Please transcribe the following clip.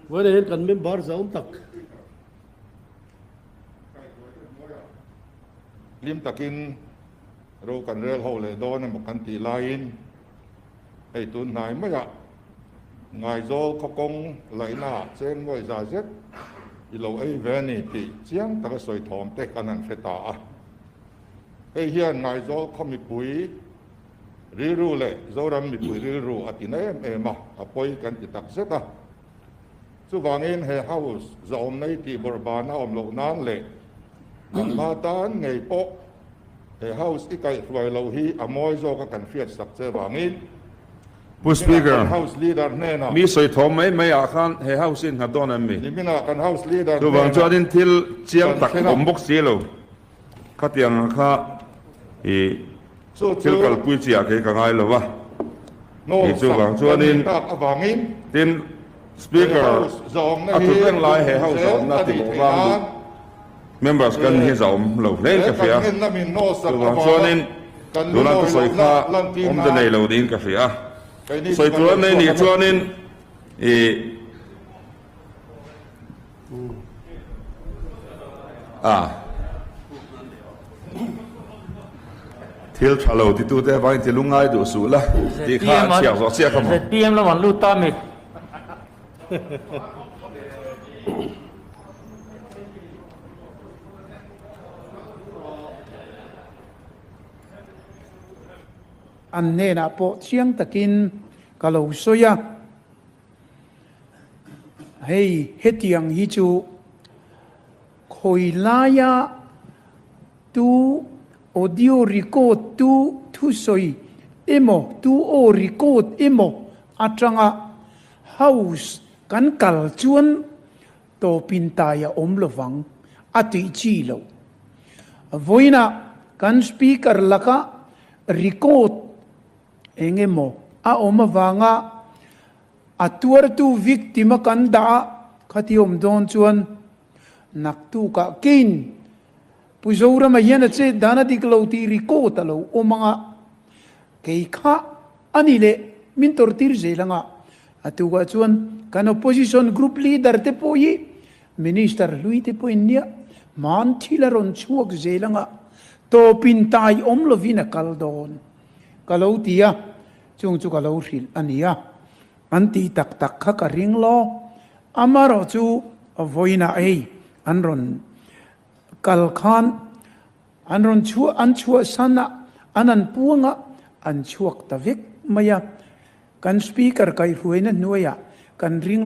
Vawiinah hian kan member zau tak. Hlim takin ro kan rel ho leh dawn emaw kan tih laiin hei tun hnai maiah Ngaizawl khawkawng laihnaah cheng nuai za zet i lo ei ve a ni tih chiang taka sawi thawm te kan han hre ta a. Hei hian Ngaizawl khaw mipui rilru leh Zoram mipui rilru a ti na em em a, a pawi kan ti tak zet a. Chuvangin he House zahawmna i tih bawrhban a awm loh nan leh nangma tan ngei pawh he House i kaihhruai loh hi a mawi zawka kan hriat sak che vangin Pu Speaker, kan House Leader hnenah mi sawi thawm mai mai ah khan he House hi nghat dawn em mi? Niminah kan House Leader Chuvang hnenah chuanin thil chiang kan tak thlen a. awm bawk si lo. Khatiang kha i Chu thil chu kalpui chi ah kei ka ngai lo va. Hnawl Ni sak chuvang kan chuanin nih tak avangin tin he Speaker House zawmna a hi thut reng lai he duh House zel zawmna a ti nih bawk theih vang duh nan members kan he hi zawm lo hle in he ka kan hria. ngenna min hnawl sak Chuvang avanga chuanin kan tuna lungawi thusawi lohna kha lantir awmze nan nei lo niin ka hria. keini chu Sawi kan tur lo an nei chhuak nih a ni. chuanin i A thil tha lo titute avangin ti lungngai duh suh la tih kha an chhiak zawh chiah kha maw? ZPM lam an lut ta mi. An hnenah pawh chiang takin ka lo sawi a. Hei hetiang hi chu khawi laia tu audio record tu thusawi emaw tu aw record emaw atanga house kan kal chuan tawpin tai a awm lovang a tih chi loh. Vawiinah kan speaker laka record Eng emaw a awm avanga a tuartu victim a kan dah a, khati awm dawn chuan naktukah kein Pu Zorama hian a chet dan a dik lo tih record a lo awm anga, kei kha a ni leh min tawrhtir zel anga, a tukah chuan kan opposition group leader te pawh hi Minister hlui te pawhin nia hman thil a rawn chhuak zel anga tawpin tai awm lovin a kal dawn ka lo ti a, chung chu ka lo hrilh a nia. An tih tak tak kha ka ring lo. Amarawh chu vawiinah hei an rawn kal khan an rawn chhuah an chhuahsan a, an an puang a, an chhuak ta vek mai a. Kan Speaker kaihhruaina hnuaiah kan ring.